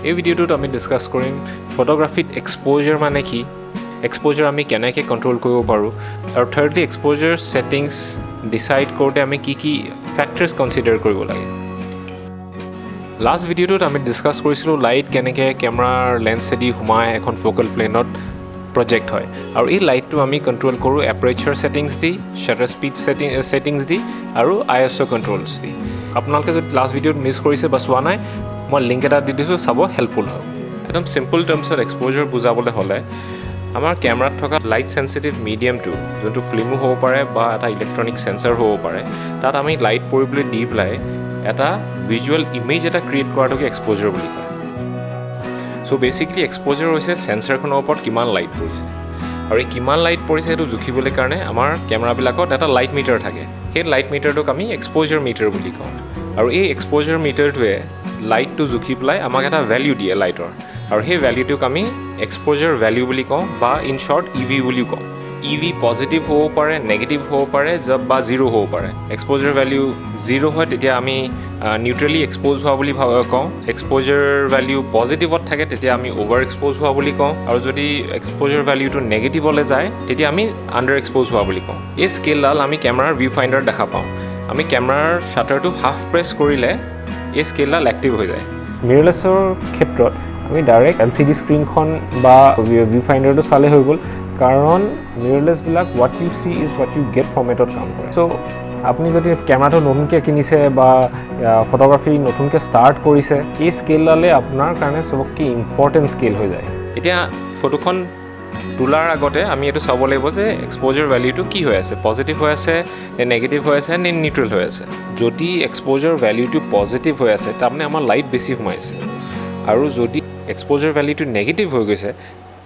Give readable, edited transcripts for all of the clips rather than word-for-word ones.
এই ভিডিঅ'টোত আমি ডিছকাছ কৰিম ফটোগ্ৰাফীত এক্সপ'জাৰ মানে কি, এক্সপ'জাৰ আমি কেনেকৈ কণ্ট্ৰল কৰিব পাৰোঁ আৰু থাৰ্ডলি এক্সপ'জাৰ ছেটিংছ ডিচাইড কৰোঁতে আমি কি কি ফেক্টৰ্ছ কনচিডাৰ কৰিব লাগে। লাষ্ট ভিডিঅ'টোত আমি ডিছকাছ কৰিছিলোঁ লাইট কেনেকৈ কেমেৰাৰ লেন্সেদি সোমাই এখন ফ'কেল প্লেনত প্ৰজেক্ট হয় আৰু এই লাইটটো আমি কণ্ট্ৰল কৰোঁ এপাৰেচাৰ ছেটিংছ দি, শ্বাটাৰ স্পীড ছেটিংছ দি আৰু আই এছ অ' কণ্ট্ৰলছ দি। আপোনালোকে যদি লাষ্ট ভিডিঅ'ত মিছ কৰিছে বা চোৱা নাই, মই লিংক এটা দি দিছোঁ, চাব, হেল্পফুল হয়। একদম চিম্পল টাৰ্মছত এক্সপ'জাৰ বুজাবলৈ হ'লে আমাৰ কেমেৰাত থকা লাইট চেঞ্চিটিভ মিডিয়ামটো, যোনটো ফিল্মো হ'ব পাৰে বা এটা ইলেক্ট্ৰনিক চেঞ্চাৰ হ'ব পাৰে, তাত আমি লাইট পৰিবলৈ দি পেলাই এটা ভিজুৱেল ইমেজ এটা ক্ৰিয়েট কৰাটোকে এক্সপ'জাৰ বুলি কয়। চ' বেচিকেলি এক্সপ'জাৰ হৈছে চেঞ্চাৰখনৰ ওপৰত কিমান লাইট পৰিছে আৰু এই কিমান লাইট পৰিছে সেইটো জুখিবলৈ কাৰণে আমাৰ কেমেৰাবিলাকত এটা লাইট মিটাৰ থাকে। সেই লাইট মিটাৰটোক আমি এক্সপ'জাৰ মিটাৰ বুলি কওঁ আৰু এই এক্সপ'জাৰ মিটাৰটোৱে লাইটটো জুখি পেলাই আমাক এটা ভেলিউ দিয়ে লাইটৰ আৰু সেই ভেলিউটোক আমি এক্সপ'জাৰ ভেলিউ বুলি কওঁ বা ইন শ্বৰ্ট ই ভি বুলিও কওঁ। ই ভি পজিটিভ হ'ব পাৰে, নেগেটিভ হ'ব পাৰে বা জিৰ' হ'ব পাৰে। এক্সপ'জাৰ ভেলিউ জিৰ' হয় তেতিয়া আমি নিউট্ৰেলি এক্সপ'জ হোৱা বুলি কওঁ। এক্সপ'জাৰ ভেলিউ পজিটিভত থাকে তেতিয়া আমি অ'ভাৰ এক্সপ'জ হোৱা বুলি কওঁ আৰু যদি এক্সপ'জাৰ ভেলিউটো নেগেটিভলৈ যায় তেতিয়া আমি আণ্ডাৰ এক্সপ'জ হোৱা বুলি কওঁ। এই স্কেলডাল আমি কেমেৰাৰ ভিউ ফাইণ্ডাৰত দেখা পাওঁ। আমি কেমেৰাৰ শ্বাটাৰটো হাফ প্ৰেছ কৰিলে এই স্কেলডাল এক্টিভ হৈ যায়। মিৰৰলেছৰ ক্ষেত্ৰত আমি ডাইৰেক্ট এলচিডি স্ক্ৰীণখন বা ভিউ ফাইণ্ডাৰটো চালে হৈ গ'ল, কাৰণ মিৰৰলেছবিলাক "what you see is what you get" ফৰ্মেটত কাম কৰে। চ' আপুনি যদি কেমেৰাটো নতুনকৈ কিনিছে বা ফটোগ্ৰাফী নতুনকৈ ষ্টাৰ্ট কৰিছে, এই স্কেলডালে আপোনাৰ কাৰণে চবতকৈ ইম্পৰ্টেণ্ট স্কেল হৈ যায়। এতিয়া ফটোখন তোলাৰ আগতে আমি এইটো চাব লাগিব যে এক্সপ'জাৰ ভেলিউটো কি হৈ আছে, পজিটিভ হৈ আছে নে নেগেটিভ হৈ আছে নে নিউট্ৰেল হৈ আছে। যদি এক্সপ'জাৰ ভেলিউটো পজিটিভ হৈ আছে, তাৰমানে আমাৰ লাইট বেছি সোমাইছে আৰু যদি এক্সপ'জাৰ ভেলিউটো নেগেটিভ হৈ গৈছে,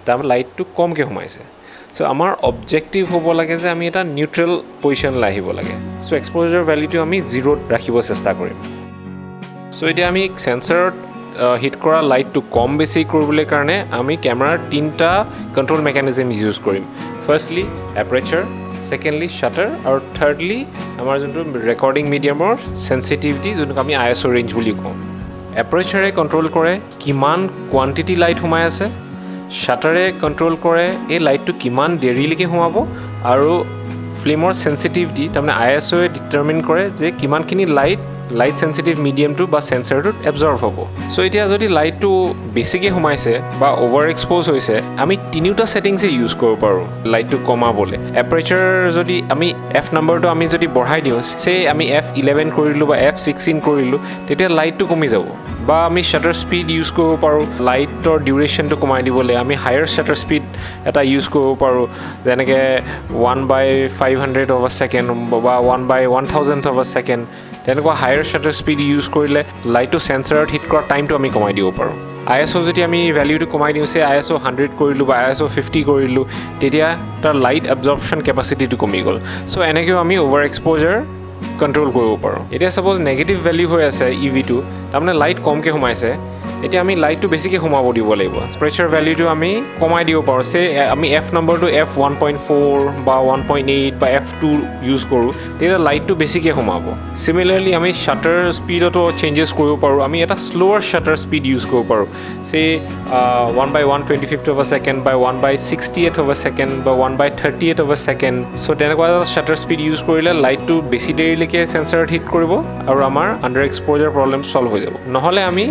তাৰমানে লাইটটো কমকৈ সোমাইছে। চ' আমাৰ অবজেক্টিভ হ'ব লাগে যে আমি এটা নিউট্ৰেল পজিশ্যনলৈ আহিব লাগে। চ' এক্সপ'জাৰ ভেলিউটো আমি জিৰ'ত ৰাখিব চেষ্টা কৰিম। চ' এতিয়া আমি চেঞ্চাৰত হিট কৰা লাইটটো কম বেছি কৰিবলৈ কাৰণে আমি কেমেৰাৰ তিনিটা কণ্ট্ৰল মেকানিজিম ইউজ কৰিম। ফাৰ্ষ্টলি এপাৰেচাৰ, ছেকেণ্ডলি শ্বাটাৰ আৰু থাৰ্ডলি আমাৰ যোনটো ৰেকৰ্ডিং মিডিয়ামৰ চেঞ্চিটিভিটি, যোনটোক আমি আই এছ অ' ৰেঞ্জ বুলি কওঁ। এপাৰেচাৰে কণ্ট্ৰল কৰে কিমান কোৱান্টিটি লাইট সোমাই আছে, শ্বাটাৰে কণ্ট্ৰল কৰে এই লাইটটো কিমান দেৰিলৈকে সোমাব আৰু ফিল্মৰ চেঞ্চিটিভিটি, তাৰমানে আই এছ অ'য়ে ডিটাৰমিন কৰে যে কিমানখিনি লাইট লাইট চেঞ্চিটিভ মিডিয়ামটো বা চেঞ্চাৰটোত এবজৰ্ভ হ'ব। চ' এতিয়া যদি লাইটটো বেছিকৈ সোমাইছে বা অ'ভাৰ এক্সপ'জ হৈছে, আমি তিনিওটা ছেটিংছে ইউজ কৰিব পাৰোঁ লাইটটো কমাবলৈ। এপাৰেচাৰ যদি আমি এফ নাম্বাৰটো আমি যদি বঢ়াই দিওঁ, চে আমি এফ 11 কৰিলোঁ বা এফ 16 কৰিলোঁ, তেতিয়া লাইটটো কমি যাব। বা আমি শ্বাটাৰ স্পীড ইউজ কৰিব পাৰোঁ লাইটৰ ডিউৰেশ্যনটো কমাই দিবলৈ। আমি হায়াৰ শ্বাটাৰ স্পীড এটা ইউজ কৰিব পাৰোঁ, যেনেকৈ 1/500 of a second বা 1/1000 of a second। তেনেকুৱা হায়াৰ শ্বাটাৰ স্পীড ইউজ কৰিলে লাইটটো চেঞ্চাৰত হিট কৰা টাইমটো আমি কমাই দিব পাৰোঁ। আই এছ অ' যদি আমি ভেলিউটো কমাই দিওঁ, চে আই এছ অ' 100 কৰিলোঁ বা আই এছ অ' 50 কৰিলোঁ, তেতিয়া তাৰ লাইট এবজৰ্পশ্যন কেপাচিটিটো কমি গ'ল। চ' এনেকৈও আমি অ'ভাৰ এক্সপ'জাৰ কণ্ট্ৰল কৰিব পাৰোঁ। এতিয়া ছাপ'জ নেগেটিভ ভেলিউ হৈ আছে ই ভিটো, তাৰমানে লাইট কমকৈ সোমাইছে। এতিয়া আমি লাইটটো বেছিকৈ সোমাব দিব লাগিব। এপাৰেচাৰ ভেলিউটো আমি কমাই দিব পাৰোঁ। চে আমি এফ নম্বৰটো এফ 1.4 বা 1.8 বা এফ 2 ইউজ কৰোঁ, তেতিয়া লাইটটো বেছিকৈ সোমাব। চিমিলাৰলি আমি শ্বাটাৰ স্পীডতো চেঞ্জেছ কৰিব পাৰোঁ। আমি এটা শ্ল'ৱাৰ শ্বাটাৰ স্পীড ইউজ কৰিব পাৰোঁ, say 1/125 of a second by 1/68 of a second বা 1/38 of a second। So তেনেকুৱা এটা শ্বাটাৰ স্পীড ইউজ কৰিলে লাইটটো বেছি দেৰিলৈকে চেঞ্চাৰত হিট কৰিব আৰু আমাৰ আণ্ডাৰ এক্সপ'জাৰ প্ৰব্লেম ছল্ভ হৈ যাব। নহ'লে আমি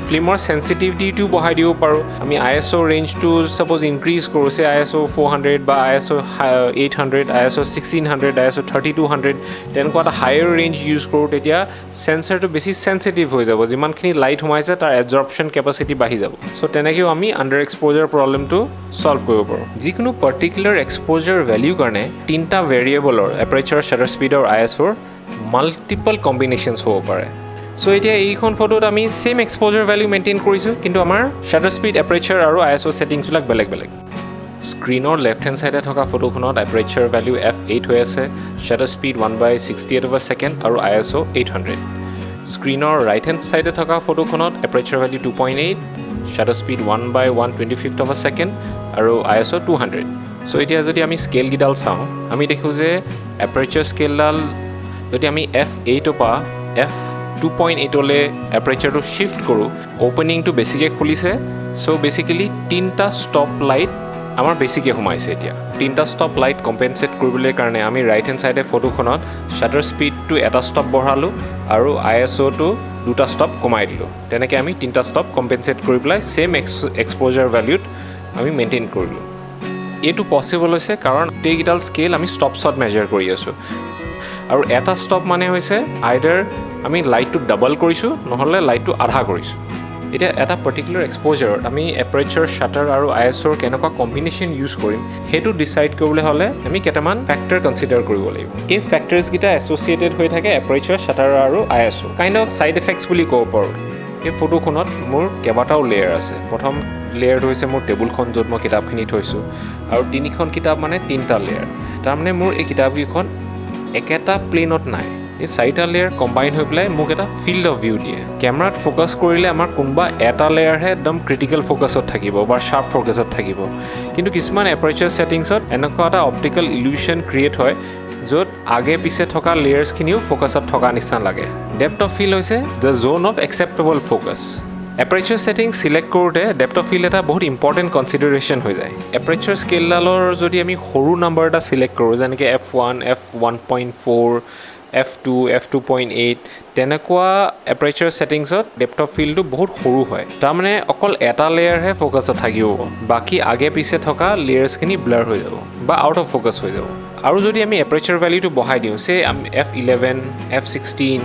ফিল্মৰ চেঞ্চিটিভিটিটো বঢ়াই দিব পাৰোঁ। আমি আই এছ অ' ৰেঞ্জটো ছাপ'জ ইনক্ৰিজ কৰোঁ, চে আই এছ অ' 400 বা I S O' 800, I S O' 1600, I S O' 3200, তেনেকুৱা এটা হায়াৰ ৰেঞ্জ ইউজ কৰোঁ, তেতিয়া চেঞ্চাৰটো বেছি চেঞ্চিটিভ হৈ যাব। যিমানখিনি লাইট সোমাইছে তাৰ এবজৰ্পশ্যন কেপাচিটি বাঢ়ি যাব। চ' তেনেকৈও আমি আণ্ডাৰ এক্সপ'জাৰ প্ৰব্লেমটো ছল্ভ কৰিব পাৰোঁ। যিকোনো পাৰ্টিকুলাৰ এক্সপ'জাৰ ভেলিউৰ কাৰণে তিনিটা ভেৰিয়েবলৰ, এপাৰেচাৰ, শ্বাটাৰ স্পীড আৰু আই এছ অ'ৰ মাল্টিপল কম্বিনেশ্যনছ হ'ব পাৰে। চ' এতিয়া এইখন ফটোত আমি ছেইম এক্সপ'জাৰ ভেলিউ মেইনটেইন কৰিছোঁ, কিন্তু আমাৰ শ্বাটাৰ স্পীড, এপাৰেচাৰ আৰু আই এছ অ' ছেটিংছবিলাক বেলেগ বেলেগ। স্ক্ৰীণৰ লেফ্ট হেণ্ড ছাইডে থকা ফটোখনত এপাৰেচাৰ ভেলিউ এফ 8 হৈ আছে, shutter speed 1/68 of a second আৰু আই এছ অ' 800। স্ক্ৰীণৰ ৰাইট হেণ্ড ছাইডে থকা ফটোখনত aperture value 2.8, shutter speed 1/125 of a second আৰু আই এছ অ' 200। চ' এতিয়া যদি আমি স্কেলকেইডাল চাওঁ, আমি দেখোঁ যে এপাৰেচাৰ স্কেলডাল যদি আমি এফ 8ৰ পৰা এফ 2.8লৈ এপাৰেচাৰটো শ্বিফ্ট কৰোঁ, অ'পেনিংটো বেছিকৈ খুলিছে। চ' বেচিকেলি তিনিটা ষ্টপ লাইট আমাৰ বেছিকৈ সোমাইছে। এতিয়া তিনিটা ষ্টপ লাইট কম্পেনচেট কৰিবলৈ কাৰণে আমি ৰাইট হেণ্ড ছাইডে ফটোখনত শ্বাটাৰ স্পীডটো এটা ষ্টপ বঢ়ালোঁ আৰু আইএছঅ'টো দুটা ষ্টপ কমাই দিলোঁ। তেনেকৈ আমি তিনিটা ষ্টপ কম্পেনচেট কৰি পেলাই ছেইম এক্সপ'জাৰ ভেলিউত আমি মেইনটেইন কৰিলোঁ। এইটো পচিবল হৈছে কাৰণ গোটেইকেইডাল স্কেল আমি ষ্টপছত মেজাৰ কৰি আছোঁ আৰু এটা ষ্টপ মানে হৈছে আইডাৰ আমি লাইটটো ডাবল কৰিছোঁ, নহ'লে লাইটটো আধা কৰিছোঁ। এতিয়া এটা পাৰ্টিকুলাৰ এক্সপ'জাৰত আমি এপাৰেচাৰ, শ্বাটাৰ আৰু আইএছঅ'ৰ কেনেকুৱা কম্বিনেশ্যন ইউজ কৰিম, সেইটো ডিচাইড কৰিবলৈ হ'লে আমি কেইটামান ফেক্টৰ কনচিডাৰ কৰিব লাগিব। এই ফেক্টৰ্ছকেইটা এছ'চিয়েটেড হৈ থাকে এপাৰেচাৰ, শ্বাটাৰ আৰু ISO, kind of side effects বুলি ক'ব পাৰোঁ। এই ফটোখনত মোৰ কেইবাটাও লেয়াৰ আছে। প্ৰথম লেয়াৰটো হৈছে মোৰ টেবুলখন, য'ত মই কিতাপখিনি থৈছোঁ আৰু তিনিখন কিতাপ মানে তিনিটা লেয়াৰ। তাৰমানে মোৰ এই কিতাপকেইখন একেটা প্লেনত নাই। এই চাৰিটা লেয়াৰ কম্বাইন হৈ পেলাই মোক এটা ফিল্ড অফ ভিউ দিয়ে। কেমেৰাত ফ'কাছ কৰিলে আমাৰ কোনোবা এটা লেয়াৰহে একদম ক্ৰিটিকেল ফ'কাছত থাকিব বা শ্বাৰ্প ফ'কাছত থাকিব। কিন্তু কিছুমান এপাৰেচাৰ ছেটিংছত এনেকুৱা এটা অপ্টিকেল ইলিউশ্যন ক্ৰিয়েট হয়, য'ত আগে পিছে থকা লেয়াৰ্ছখিনিও ফ'কাছত থকা নিচিনা লাগে। ডেপ্থ অফ ফিল্ড হৈছে the zone of acceptable focus। Aperture setting select কৰোঁতে ডেপ্থ অফ ফিল্ড এটা বহুত ইম্পৰ্টেণ্ট কনচিডাৰেশ্যন হৈ যায়। এপাৰেচাৰ স্কেলডালৰ যদি আমি সৰু নাম্বাৰ এটা চিলেক্ট কৰোঁ, যেনেকৈ f1, f1.4, f2, f2.8, তেনেকুৱা এপাৰেচাৰ ছেটিংছত ডেপ্থ অফ ফিল্ডটো বহুত সৰু হয়। তাৰমানে অকল এটা লেয়াৰহে ফ'কাছত থাকিব, বাকী আগে পিছে থকা লেয়াৰ্ছখিনি ব্লাৰ হৈ যাব বা আউট অফ ফ'কাছ হৈ যাব। আৰু যদি আমি এপাৰেচাৰ ভেলিউটো বঢ়াই দিওঁ, চে আমি f11, f16,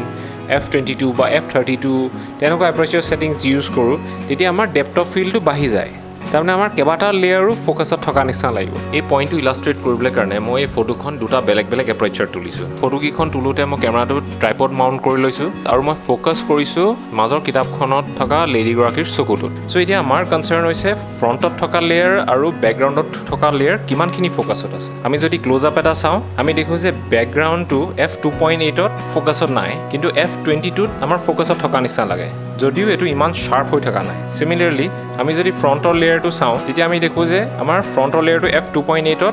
f22 বা এফ থাৰ্টি টু, তেনেকুৱা এপাৰেচাৰ ছেটিংছ ইউজ কৰোঁ, তেতিয়া আমাৰ ডেপ্থ অফ ফিল্ডটো বাঢ়ি যায়। তাৰমানে আমাৰ কেইবাটাও লেয়াৰো ফ'কাছত থকা নিচিনা লাগিব। এই পইণ্টটো ইলাষ্ট্ৰেট কৰিবলৈ কাৰণে মই এই ফটোখন দুটা বেলেগ বেলেগ এপাৰেচাৰ তুলিছোঁ। ফটোকেইখন তোলোঁতে মই কেমেৰাটো ট্ৰাইপড মাউণ্ট কৰি লৈছোঁ আৰু মই ফ'কাছ কৰিছোঁ মাজৰ কিতাপখনত থকা লেডিগৰাকীৰ চকুটোত। চ' এতিয়া আমাৰ কনচাৰ্ণ হৈছে ফ্ৰণ্টত থকা লেয়াৰ আৰু বেকগ্ৰাউণ্ডত থকা লেয়াৰ কিমানখিনি ফ'কাছত আছে। আমি যদি ক্ল'জ আপ এটা চাওঁ, আমি দেখোঁ যে বেকগ্ৰাউণ্ডটো এফ 2.8ত ফ'কাছত নাই, কিন্তু এফ 22ত আমাৰ ফ'কাছত থকা নিচিনা লাগে, যদিও এইটো ইমান শ্বাৰ্প হৈ থকা নাই। চিমিলাৰলি আমি যদি ফ্ৰণ্টৰ লেয়াৰটো চাওঁ, তেতিয়া আমি দেখোঁ যে আমাৰ ফ্ৰণ্টৰ লেয়াৰটো এফ 2.8ত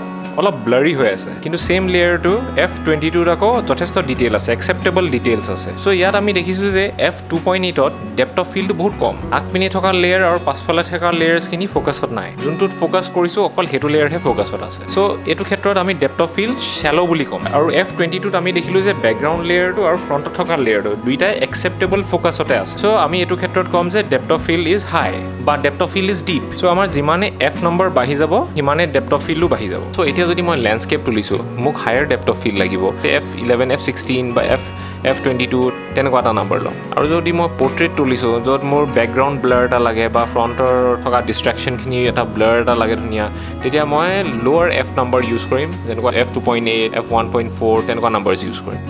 অলপ ব্লাৰি হৈ আছে, কিন্তু ছেইম লেয়াৰটো এফ 22ত আকৌ যথেষ্ট ডিটেইল আছে, একচেপ্টেবল ডিটেইলছ আছে। চ' ইয়াত আমি দেখিছোঁ যে এফ 2.8ত ডেপ্থ অফ ফিল্ডটো বহুত কম। আগপিনে থকা লেয়াৰ আৰু পাছফালে থকা লেয়াৰ্ছখিনি ফ'কাছত নাই। যোনটোত ফ'কাছ কৰিছোঁ, অকল সেইটো লেয়াৰহে ফ'কাছত আছে। চ' এইটো ক্ষেত্ৰত আমি ডেপ্থ অফ ফিল্ড শ্বেল' বুলি ক'ম। আৰু এফ 22ত আমি দেখিলোঁ যে বেকগ্ৰাউণ্ড লেয়াৰটো আৰু ফ্ৰণ্টত থকা লেয়াৰটো দুইটাই একচেপ্টেবল ফ'কাছতে আছে। চ' আমি এইটো ক্ষেত্ৰত ক'ম যে depth of field is high বা depth of field is deep। So আমাৰ যিমানে এফ নম্বৰ বাঢ়ি যাব, সিমানে ডেপ্থ অফ ফিল্ডো বাঢ়ি যাব। চ' এতিয়া যদি মই লেণ্ডস্কেপ তুলিছোঁ, মোক হায়াৰ ডেপ্থ অফ ফিল্ড লাগিব। এফ 11, এফ 16 বা এফ 22, তেনেকুৱা এটা নাম্বাৰ ল'ম। আৰু যদি মই পৰ্ট্ৰেইট তুলিছোঁ, য'ত মোৰ বেকগ্ৰাউণ্ড ব্লাৰ এটা লাগে বা ফ্ৰণ্টৰ থকা ডিষ্ট্ৰেকশ্যনখিনি এটা ব্লাৰ এটা লাগে ধুনীয়া, তেতিয়া মই লোৱাৰ এফ নাম্বাৰ ইউজ কৰিম, যেনেকুৱা f2.8, f1.4, তেনেকুৱা নাম্বাৰ্ছ ইউজ কৰিম।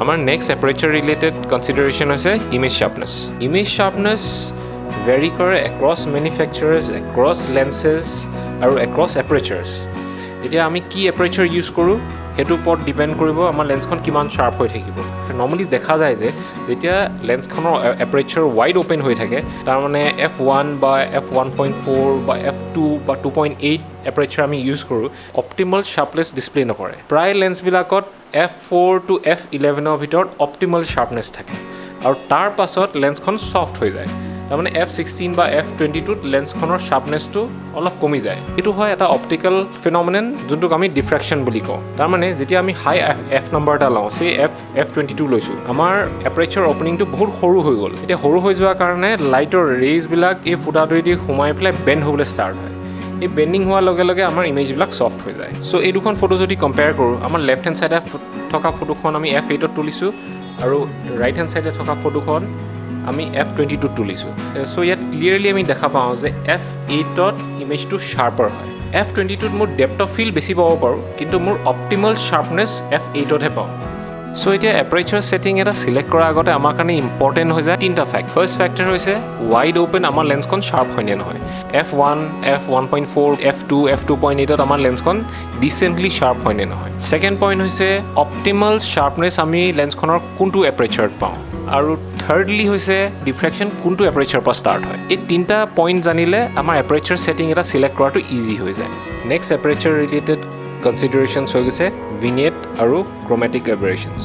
আমাৰ নেক্সট এপাৰেচাৰ ৰিলেটেড কনচিডাৰেশ্যন হৈছে image sharpness. Image sharpness very কৰে এক্ৰছ মেনুফেকচাৰাৰ্ছ, এক্ৰছ লেন্সেছ আৰু এক্ৰছ এপাৰেচাৰ্ছ। এতিয়া আমি কি এপাৰেচাৰ ইউজ কৰোঁ, সেইটোৰ ওপৰত ডিপেণ্ড কৰিব আমাৰ লেন্সখন কিমান শ্বাৰ্প হৈ থাকিব। নৰ্মেলি দেখা যায় যে যেতিয়া লেন্সখনৰ এপাৰেচাৰ ৱাইড অ'পেন হৈ থাকে, তাৰমানে এফ 1 বা এফ 1.4 বা এফ 2 বা 2.8 এপাৰেচাৰ আমি ইউজ কৰোঁ, অপ্টিমেল শ্বাৰ্পনেছ ডিছপ্লে নকৰে। প্ৰায় লেন্সবিলাকত এফ 4 টু এফ 11ৰ ভিতৰত অপ্টিমেল শ্বাৰ্পনেছ থাকে আৰু তাৰ পাছত লেন্সখন ছফ্ট হৈ যায়। তাৰমানে এফ 16 বা এফ 22ত লেন্সখনৰ শ্বাৰ্পনেছটো অলপ কমি যায়। এইটো হয় এটা অপ্টিকেল ফিনমিনেন, যোনটোক আমি ডিফ্ৰেকশ্যন বুলি কওঁ। তাৰমানে যেতিয়া আমি হাই এফ নম্বৰ এটা লওঁ, সেই এফ 22 লৈছোঁ, আমাৰ এপাৰেচাৰ অ'পেনিংটো বহুত সৰু হৈ গ'ল। এতিয়া সৰু হৈ যোৱাৰ কাৰণে লাইটৰ ৰেইজবিলাক এই ফুটাটোৱেদি সোমাই পেলাই বেণ্ড হ'বলৈ ষ্টাৰ্ট হয়। এই বেণ্ডিং হোৱাৰ লগে লগে আমাৰ ইমেজবিলাক ছফ্ট হৈ যায়। চ' এই দুখন ফটো যদি কম্পেয়াৰ কৰোঁ, আমাৰ লেফ্ট হেণ্ড ছাইডে থকা ফটোখন আমি এফ 8ত তুলিছোঁ আৰু ৰাইট হেণ্ড ছাইডে থকা ফটোখন আমি এফ 22ত তুলিছোঁ। চ' ইয়াত ক্লিয়াৰলি আমি দেখা পাওঁ যে এফ 8ত ইমেজটো শ্বাৰ্পাৰ হয়। এফ 22ত মোৰ ডেপ্থ অফ ফিল্ড বেছি পাব পাৰোঁ, কিন্তু মোৰ অপ্টিমেল শ্বাৰ্পনেছ এফ 8তহে পাওঁ। চ' এতিয়া এপাৰেচাৰ ছেটিং এটা চিলেক্ট কৰাৰ আগতে আমাৰ কাৰণে ইম্পৰ্টেণ্ট হৈ যায় তিনিটা ফেক্ট। ফাৰ্ষ্ট ফেক্টৰ হৈছে ৱাইড অ'পেন আমাৰ লেন্সখন শ্বাৰ্প হয়নে নহয়। f1, f1.4, f2, f2.8ত আমাৰ লেন্সখন ডিচেণ্টলি শ্বাৰ্প হয়নে নহয়। ছেকেণ্ড পইণ্ট হৈছে অপ্টিমেল শ্বাৰ্পনেছ আমি লেন্সখনৰ কোনটো এপাৰেচাৰত পাওঁ। আৰু থাৰ্ডলি হৈছে ডিফ্ৰেকশ্যন কোনটো এপাৰেচাৰৰ পৰা ষ্টাৰ্ট হয়। এই তিনিটা পইণ্ট জানিলে আমাৰ এপাৰেচাৰ ছেটিং এটা চিলেক্ট কৰাটো ইজি হৈ যায়। নেক্সট এপাৰেচাৰ ৰিলেটেড কনচিডাৰেশ্যনছ হৈ গৈছে ভিনিয়েট আৰু ক্ৰমেটিক এবাৰেশ্যনছ।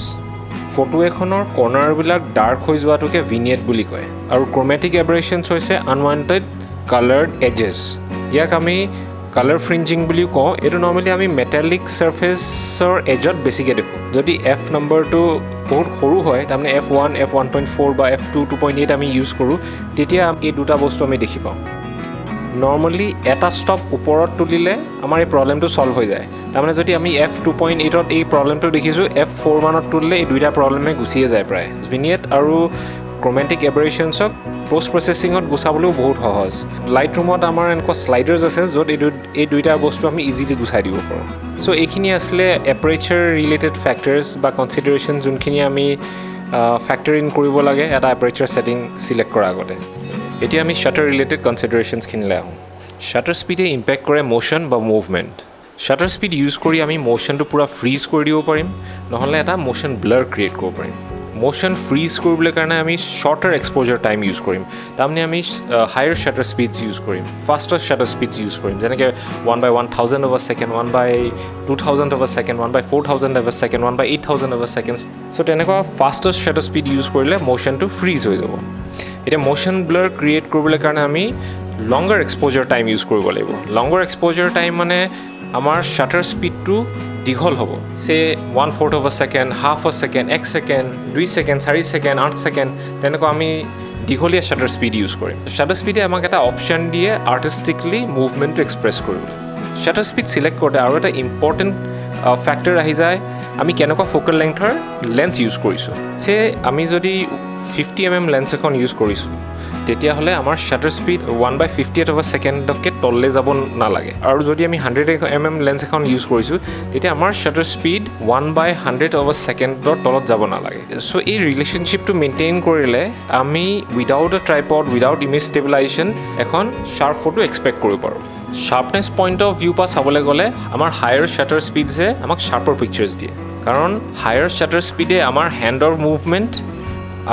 ফটো এখনৰ কৰ্ণাৰবিলাক ডাৰ্ক হৈ যোৱাটোকে ভিনিয়েট বুলি কয় আৰু ক্ৰমেটিক এবাৰেশ্যনছ হৈছে আনৱান্টেড কালাৰ্ড এজেছ। ইয়াক আমি কালাৰ ফ্ৰিঞ্জিং বুলিও কওঁ। এইটো নৰ্মেলি আমি মেটেলিক ছাৰ্ফেচৰ এজত বেছিকৈ দেখোঁ। যদি এফ নম্বৰটো বহুত সৰু হয়, তাৰমানে f1, f1.4 বা f2, 2.8 আমি ইউজ কৰোঁ, তেতিয়া এই দুটা বস্তু আমি দেখি পাওঁ। নৰ্মেলি এটা ষ্টপ ওপৰত তুলিলে আমাৰ এই প্ৰব্লেমটো ছল্ভ হৈ যায়। তাৰমানে যদি আমি এফ 2.8ত এই প্ৰব্লেমটো দেখিছোঁ, এফ 4 মানত তুলিলে এই দুইটা প্ৰব্লেমে গুচিয়ে যায় প্ৰায়। ভিনিয়েট আৰু ক্ৰমেটিক এবাৰেশ্যনছক পষ্ট প্ৰচেছিঙত গুচাবলৈও বহুত সহজ। লাইট ৰুমত আমাৰ এনেকুৱা শ্লাইডাৰ্ছ আছে, য'ত এই দুইটা বস্তু আমি ইজিলি গুচাই দিব পাৰোঁ। চ' এইখিনি আছিলে এপাৰেচাৰ ৰিলেটেড ফেক্টৰ্ছ বা কনচিডাৰেশ্যন, যোনখিনি আমি ফেক্টৰ ইন কৰিব লাগে এটা এপাৰেচাৰ ছেটিং চিলেক্ট কৰাৰ আগতে। এতিয়া আমি শ্বাটাৰ ৰিলেটেড কনচিডাৰেশ্যনছখিনিলৈ আহোঁ। শ্বাটাৰ স্পীডে ইম্পেক্ট কৰে মোশ্যন বা মুভমেণ্ট। শ্বাটাৰ স্পীড ইউজ কৰি আমি মোশ্যনটো পূৰা ফ্ৰীজ কৰি দিব পাৰিম, নহ'লে এটা মোশ্যন ব্লাৰ ক্ৰিয়েট কৰিব পাৰিম। মোশ্যন ফ্ৰীজ কৰিবলৈ কাৰণে আমি শ্বৰ্টাৰ এক্সপ'জাৰ টাইম ইউজ কৰিম। তাৰমানে আমি হায়াৰ শ্বাটাৰ স্পীডছ ইউজ কৰিম, ফাষ্টাৰ শ্বাটাৰ স্পীডছ ইউজ কৰিম, যেনেকৈ 1/1000 of a second, 1/2000 of a second, 1/4000 of a second, 1/8000 of a second. So তেনেকুৱা ফাষ্টেষ্ট শ্বাটাৰ স্পীড ইউজ কৰিলে মোশ্যনটো ফ্ৰীজ হৈ যাব। এতিয়া মোশ্যন ব্লাৰ ক্ৰিয়েট কৰিবলৈ কাৰণে আমি লংগাৰ এক্সপ'জাৰ টাইম ইউজ কৰিব লাগিব। লংগাৰ এক্সপ'জাৰ টাইম মানে আমাৰ শ্বাটাৰ স্পীডটো দীঘল হ'ব, say 1/4 of a second, half a second, এক ছেকেণ্ড, 2 ছেকেণ্ড, 4 ছেকেণ্ড, 8 ছেকেণ্ড, তেনেকুৱা আমি দীঘলীয়া শ্বাটাৰ স্পীড ইউজ কৰিম। শ্বাটাৰ স্পীডে আমাক এটা অপশ্যন দিয়ে আৰ্টিষ্টিকলি মুভমেণ্টটো এক্সপ্ৰেছ কৰিবলৈ। শ্বাটাৰ স্পীড চিলেক্ট কৰোঁতে আৰু এটা ইম্পৰ্টেণ্ট ফেক্টৰ আহি যায়, আমি কেনেকুৱা ফ'কেল লেংথৰ লেন্স ইউজ কৰিছোঁ। চে আমি যদি 50 mm লেন্স এখন ইউজ কৰিছোঁ, তেতিয়াহ'লে আমাৰ shutter speed 1/58 of a ছেকেণ্ডতকৈ তললৈ যাব নালাগে। আৰু যদি আমি 100 mm লেন্স এখন ইউজ কৰিছোঁ, তেতিয়া আমাৰ shutter speed 1/100 of a ছেকেণ্ডৰ তলত যাব নালাগে। চ' এই ৰিলেশ্যনশ্বিপটো মেইনটেইন কৰিলে আমি without a tripod, without image stabilization এখন শ্বাৰ্প ফটো এক্সপেক্ট কৰিব পাৰোঁ। শ্বাৰ্পনেছ পইণ্ট অফ ভিউ পৰা চাবলৈ গ'লে আমাৰ হায়াৰ শ্বাটাৰ স্পীডছে আমাক শ্বাৰ্পাৰ পিকচাৰ্ছ দিয়ে, কাৰণ হায়াৰ শ্বাটাৰ স্পীডে আমাৰ হেণ্ডৰ মুভমেণ্ট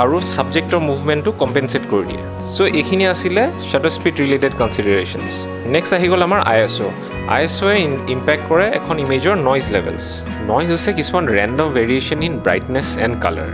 আৰু ছাবজেক্টৰ মুভমেণ্টটো কম্পেনচেট কৰি দিয়ে। চ' এইখিনি আছিলে shutter speed related considerations. Next আহি গ'ল আমাৰ I S O'. I S অ'য়ে ইম্পেক্ট কৰে এখন ইমেজৰ নইজ লেভেলছ। নইজ হৈছে কিছুমান random variation in brightness and colour।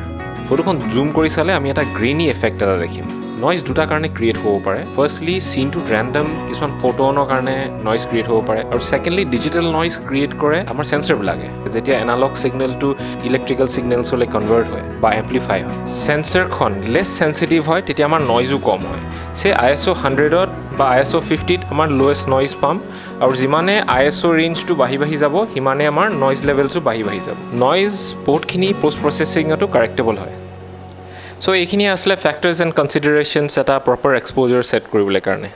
ফটোখন জুম কৰি চালে আমি এটা গ্ৰেইনি এফেক্ট এটা দেখিম। নইজ দুটা কাৰণে ক্ৰিয়েট হ'ব পাৰে। ফাৰ্ষ্টলি, চিনটোত ৰেণ্ডম কিছুমান ফটোনৰ কাৰণে নইজ ক্ৰিয়েট হ'ব পাৰে আৰু ছেকেণ্ডলি, ডিজিটেল নইজ ক্ৰিয়েট কৰে আমাৰ চেঞ্চাৰবিলাকে, যেতিয়া এনালগ ছিগনেলটো ইলেক্ট্ৰিকেল ছিগনেলছলৈ কনভাৰ্ট হয় বা এম্প্লিফাই হয়। চেঞ্চাৰখন লেছ চেঞ্চিটিভ হয়, তেতিয়া আমাৰ নইজো কম হয়। চে আই এছ অ' 100ত বা আই এছ অ' 50ত আমাৰ লৱেষ্ট নইজ পাম আৰু যিমানে আই এছ অ' ৰেঞ্জটো বাঢ়ি বাঢ়ি যাব, সিমানে আমাৰ নইজ লেভেলছো বাঢ়ি বাঢ়ি যাব। নইজ বহুতখিনি পষ্ট প্ৰচেছিঙতো কাৰেক্টেবল হয়। চ' এইখিনি আছিলে ফেক্টৰ্ছ এণ্ড কনচিডাৰেশ্যনছ এটা প্ৰপাৰ এক্সপ'জাৰ ছেট কৰিবলৈ কাৰণে।